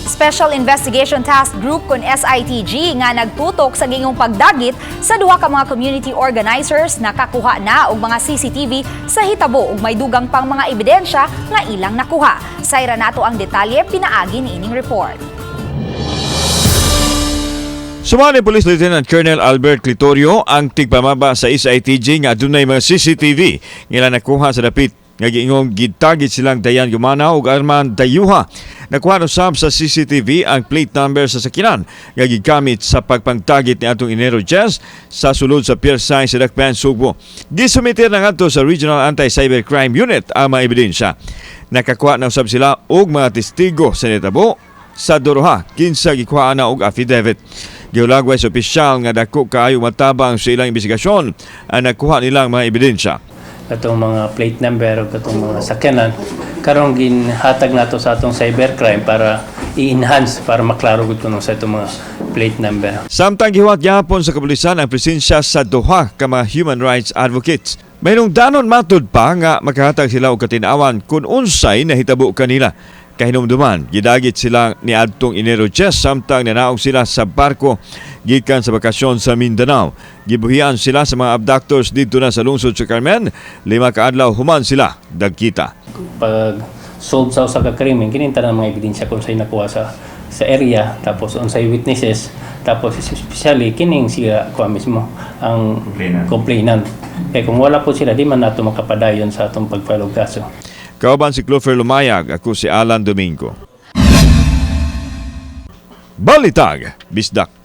Special Investigation Task Group kon SITG nga nagtutok sa giingong pagdagit sa duha ka mga community organizers, nakakuha na og mga CCTV sa hitabo ug may dugang pang mga ebidensya nga ilang nakuha. Sayra nato ang detalye pinaagi niining report. Sumali Police Lieutenant Colonel Albert Clitorio, ang tigpamaba sa SITG, nga adunay mga CCTV nga nakuha sa dapit nga giingong gitagit silang Dayan Gumana ug Arman Dayuha. Nakuha usab sa CCTV ang plate number sa sakinan nga gigamit sa pagpangtagit ni atong Enero 10 sa sulod sa Pier 6 sa Dakbayan, Sugbo. Gisumiter na ngadto sa Regional Anti-Cybercrime Unit ang mga ebidensya. Nakakuha na usab sila og mga testigo sa nitabo sa duha kinsa gikuha na og affidavit. Gihulagway sa opisyal nga dako kaayo matabang sa ilang investigasyon ang nakuha nilang mga ebidensya. Katong mga plate number o katong mga sakyanan, karon ginhatag nato sa atong cybercrime para i-enhance, para maklaro gud kuno sa itong mga plate number. Samtang gihuwat gyapon sa kapulisan ang presensya sa duha ka mga human rights advocates. Mayroong danon matud pa nga makahatag sila og katinawan kung unsay nahitabo kanila. Kahinumduman, gidagit sila ni adtong Enero 10 samtang nanaog sila sa barko gikan sa bakasyon sa Mindanao. Gibuhian sila sa mga abductors didto na sa lungsod sa Carmen, 5 ka adlaw human sila dagkita. Pag solve sa usa ka krimen, kini tanan mga ebidensya kung unsay nakuha sa area, tapos unsay witnesses, tapos especially kining siya kuha mismo ang complainant. Complainant. Kay kung wala po sila, di man nato makapadayon sa atong pag-file og kaso. Kauban si Clover Lumayag, ako si Alan Domingo. Balitag, Bisdak.